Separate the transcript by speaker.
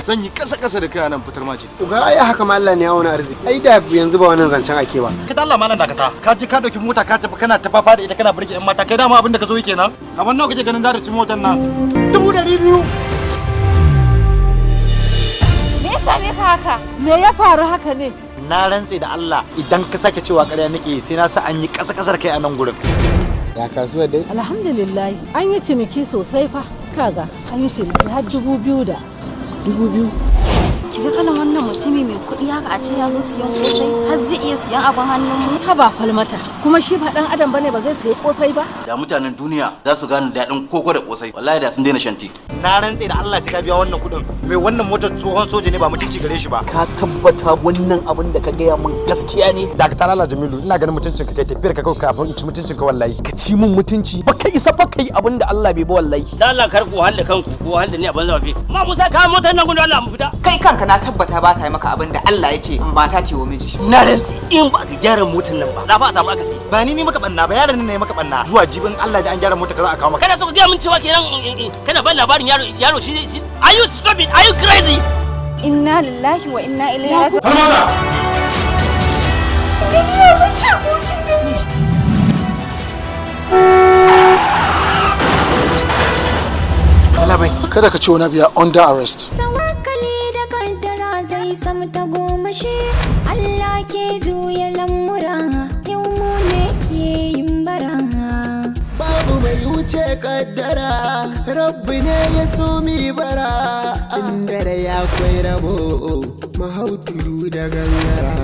Speaker 1: Zan yi kasa kasa da kai nan fitar ma jiki.
Speaker 2: Uga, ai haka ma Allah ne ya wani arziki. Ai da yanzu ba wannan zancen ake ba.
Speaker 3: Ka Allah malam, dakata. Ka ji ka dauki mota ka tafi kana tafafa da ita, kana burge yan mata. Kai dama abin da ka zo yi kenan. Kamar nawa kake ganin za ta ci motar nan? 200,000.
Speaker 4: Me ya same ka haka?
Speaker 5: Me ya faru haka ne?
Speaker 3: Na rantse da Allah, idan ka sake cewa ƙarya nake, sai na sa an yi ƙasa ƙasar kai a nan gurin.
Speaker 2: Ya kasuwar dai?
Speaker 5: Alhamdulillah, an yi ciniki sosai fa. Kaga, an yi ciniki har dubu biyu da
Speaker 2: 2000.
Speaker 4: Kiga kalan wannan mutumi mai kuɗi haka, a ce ya zo siyan kosai, har zai iya siyan abin hannun mu.
Speaker 5: Haba falmata, kuma shi ba dan adam bane, ba zai sayi kosai ba?
Speaker 6: Da mutanen duniya za su gane daɗin koko da kosai, wallahi da sun daina shan tea.
Speaker 3: Na rantse da Allah sai ka biya wannan kuɗin. Mai wannan motar tsohon soja ne, ba mutunci gare shi ba.
Speaker 7: Ka tabbata wannan abin da ka gaya min gaskiya ne?
Speaker 3: Dakatar Allah Jamilu, ina ganin mutuncin ka, kai tafiyar ka kawai kafin in ci mutuncin ka wallahi.
Speaker 7: Ka ci min mutunci? Ba ka isa fa kai abin da Allah bai ba wallahi.
Speaker 8: Da Allah kar ku wahala kanku, ku wahala ni a banza wafi. Ma Musa, ka motar nan gudu, Allah mu fita.
Speaker 9: Kai kanka na tabbata ba ta yi maka abin da Allah ya ce mata ce wa miji.
Speaker 8: Na rantsi in ba ka gyara motar nan ba, za fa a samu akasi.
Speaker 3: Ba ni ne maka banna ba, yaron ne maka banna. Zuwa jibin Allah da an gyara motar ka za a kawo maka.
Speaker 8: Kana so ka gaya min cewa kenan kana ban labarin yaro yaro shi shi? Are you stupid? Are you crazy?
Speaker 4: Inna lillahi wa inna ilaihi raji'un.
Speaker 3: Falmata!
Speaker 4: Gani ya bace ko kin gani?
Speaker 1: Allah bai kada ka ce wani biya under arrest.
Speaker 10: Tawakkali da kaddara zai samu ta gomashi. Allah ke juya lamura, yau mu ne ke yin bara.
Speaker 11: Babu mai wuce kaddara, Rabbi ne ya so mi bara. Inda ya kwai rabo, mahau tudu da gangara.